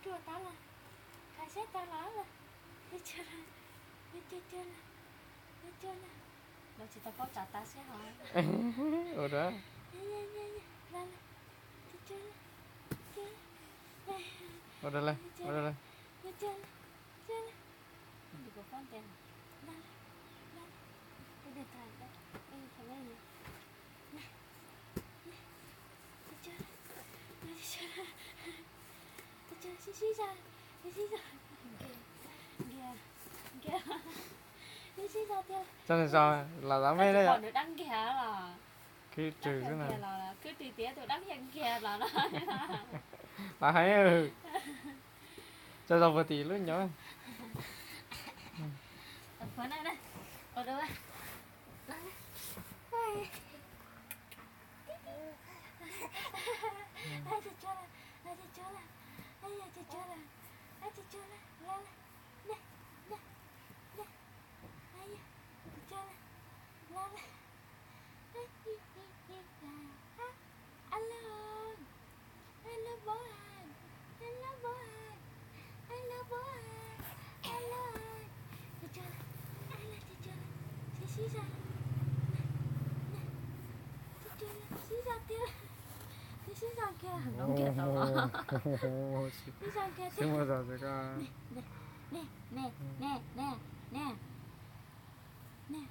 Ua tab los, hais seb tau los, ua cuag, ua cuag, ua cuag, los tsis tau paub tsav tav seb ho. Ua dab. Ua dab, ua dab, ua dab. Sib sib zog, sib zog tiag. Lam dab me da yom. Kwj rwg xwb na. Lam hais, tso zog puag tim lub nyob. Alo, alo bố à, alo bố à, alo bố à, alo à. Tus tsov, alo tus tsov, sib sib zog, tus tsov sib zog tiag, sib sib zog kiag, sib zog kiag tiag. Ne, ne, ne, ne, ne, ne.